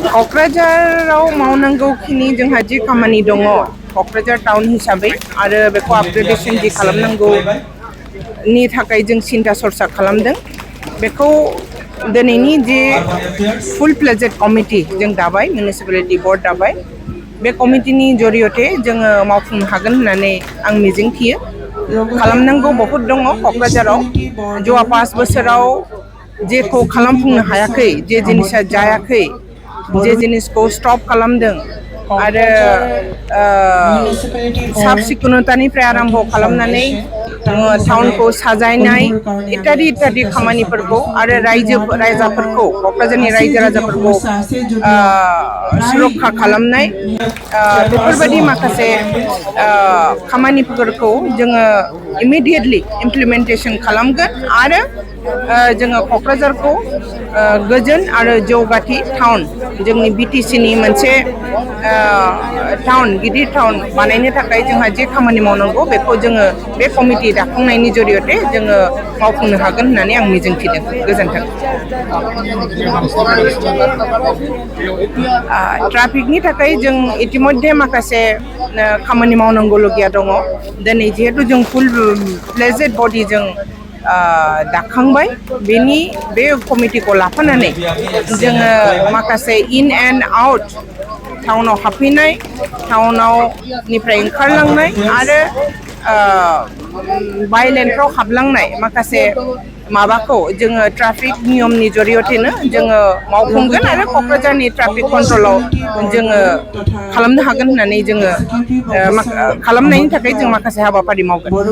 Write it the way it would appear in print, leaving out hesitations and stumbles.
क'क्राझाराव मावनांगौखिनि जोंहा जि खामानि दङ क'क्राझार टाउन हिसाबै आरो बेखौ आपग्रेडेशन जि खालामनांगौनि थाखाय जों सिन्था सरसा खालामदों बेखौ दिनैनि जि फुल फ्लेजेड कमिटि जों दाबाय मिउनिसिपेलिटि बर्ड दाबाय बे कमिटिनि जरियते जोङो मावफुंनो हागोन होननानै आं मिजिंथियो खालामनांगौ बहुद दङ क'क्राझाराव जौवा 5 बोसोराव जेखौ खालामफुंनो हायाखै जे जिनिसा जायाखै जे जिनिसखौ स्टप खालामदों आरो साब सिखुनतानिफ्राय आरम्भ खालामनानै टाउनखौ साजायनाय इत्यादि खामानिफोरखौ आरो रायजाफोरखौ क'क्राझारनि रायजो राजाफोरखौ सुरक्षा खालामनाय बेफोरबायदि माखासे खामानिफोरखौ जोङो इमिडियेटलि इमप्लिमेन्टेसन खालामगोन आरो जोङो क'क्राझारखौ गोजोन आरो जौगाथि टाउन जोंनि बिटिसिनि मोनसे टाउन गिदिर टाउन बानायनो थाखाय जोंहा जे खामानि मावनांगौ बेखौ जोङो बे कमिटि दाफुंनायनि जरियते जोङो मावफुंनो हागोन होननानै आं मिजिंथिदों गोजोन्थों ट्राफिकनि थाखाय जों इतिमध्ये माखासे खामानि मावनांगौलगिया दङ दिनै जिहेतु जों फुल फ्लेजेड बडि जों दाखांबाय बे कमिटिखौ लाफानानै जोङो माखासे इन एन्ड आउट टाउनाव हाबफैनाय टाउनावनिफ्राय ओंखारलांनाय आरो बायलेनफ्राव हाबलांनाय माखासे माबाखौ जोङो ट्राफिक नियमनि जरियतेनो जोङो मावफुंगोन आरो क'क्राझारनि ट्राफिक कन्ट्रलाव जोङो खालामनो हागोन होननानै जोङो खालामनायनि थाखाय जों माखासे हाबाफारि मावगोन